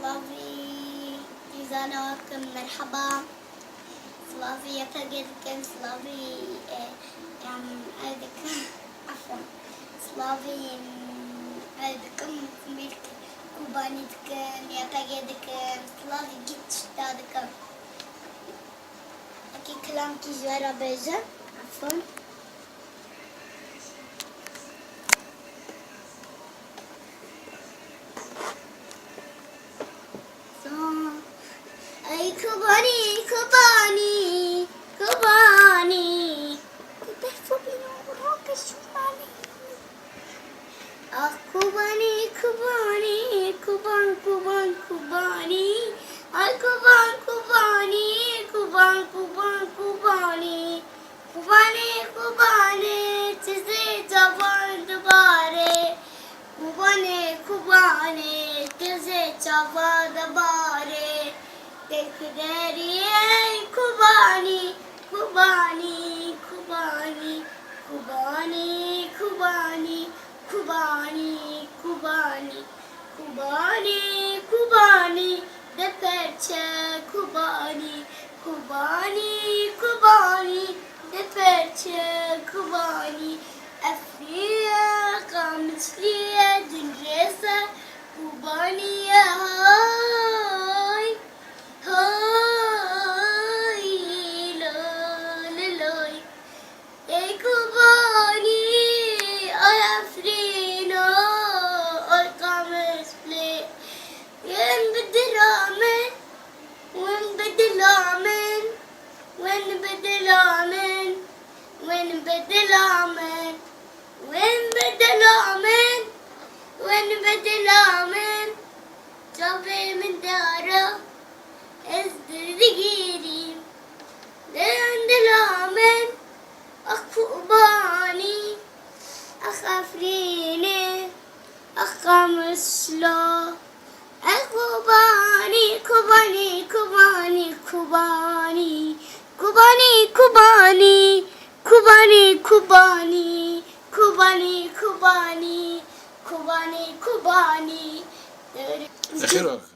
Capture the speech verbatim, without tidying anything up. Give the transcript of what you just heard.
Slavî cîzana we dikim, merheba. Slavî Y P G dikim, slavî, e, em, ev dikim, efon. Slavî, em, ev dikim, belkî Kubanî dikim, Y P G dikim, slavî gît tişta dikim. Ekî kilamkî ji we re bêjim, efon. Ey Kubanî, Kubanî, Kubanî. Berfo bîno, roke şûmanî. Ah Kubanî, Kubanî, Kuban, Kuban, Kubanî. Ay Kuban, Kubanî, Kuban, Kuban, Kubanî. Kubanê, Kubanê, çizê çavan dibare. Kubanê, Kubanê, çizê çavan dibare. Tek deriyê Kubanî, Kubanî, Kubanî, Kubanî, Kubanî, Kubanî, Kubanî. Kubanî, Kubanî, diperçe Kubanî. Kubanî, Kubanî, diperçe Kubanî. Efrîne, Qamişlîye, Cinrêse Kubanî ye hay. Hay, lo, lo, loy. Ey Kubanî, ay Efrîno, ay Qamişlî. Win bi dila min, win bi dila min, win bi dila min, win bi dila min, win bi dila min, win bi dila min. Çavê min dara, ez dil digirîm. Lê dila min, ax Kubanî, ax Efrînê, ax Qamişlo. Ey Kubanî, Kubanî, Kubanî, Kubanî. Kubanî, Kubanî, Kubanî, Kubanî. Kubanî, Kubanî, Kubanî, Kubanî. Xêr e.